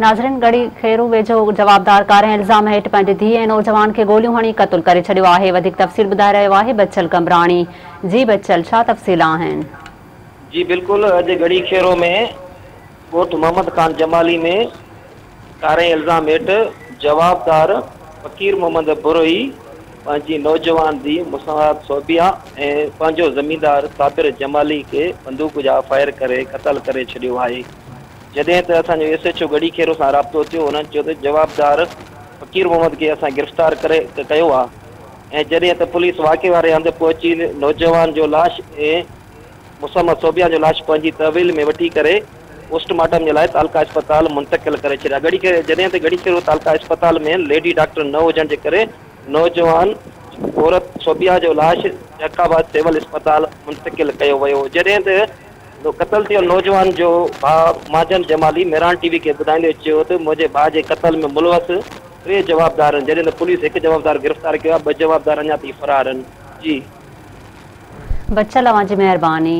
ناظرين ڳڙهي خيرو ويجهو جوابدار ڪارنهن الزام هيٺ پنهنجي ڌيء ۽ نوجوان کي گوليون هڻي قتل ڪري ڇڏيو آهي وڌيڪ تفصيل ٻڌائي رهيو آهي بچل قمبراڻي جي بچل ڇا تفصيل آهن. جي بلڪل اڄ ڳڙهي خيرو ۾ ڳوٺ محمد خان جمالي ۾ ڪارنهن الزام هيٺ جوابدار فقير محمد بروهي پنهنجي نوجوان ڌيء مسرات صوبيا ۽ پنهنجو زميندار صابر جمالي کي بندوق جا فائر ڪري قتل ڪري ڇڏيو آهي. جڏهن ته اسان جو S H O Garhi Khero سان رابطو ٿيو انهن چيو ته جوابدار فقير محمد کي اسان گرفتار ڪري ڪيو آ ۽ جڏهن ته پوليس واقعي واري هنڌ پهچي نوجوان جو لاش ۽ مسمت صوبيان جو لاش پنهنجي تحويل ۾ وٺي ڪري پوسٽ مارٽم جي لاء تعلقه اسپتال منتقل ڪري ڇڏيا ڳڙهي خيرو جڏهن ته ڳڙهي خيرو تعلقه اسپتال ۾ ليڊي ڊاڪٽر نه هجڻ جي ڪري نوجوان عورت صوبيا جو لاش جيڪب آباد سول اسپتال منتقل ڪيو ويو جڏهن ته قتل ٿيل نوجوان جو ڀاء ماجن جمالي مهراڻ ٽي وي کي ٻڌائيندي چيو ته منهنجي ڀاء جي قتل ۾ ملوث ٽي جوابدار آهن جڏهن ته پوليس هڪ جوابدار گرفتار ڪيو آهي ٻه جوابدار اڃا تائين فرار آهن. جي. بچل اوهان جي مهرباني.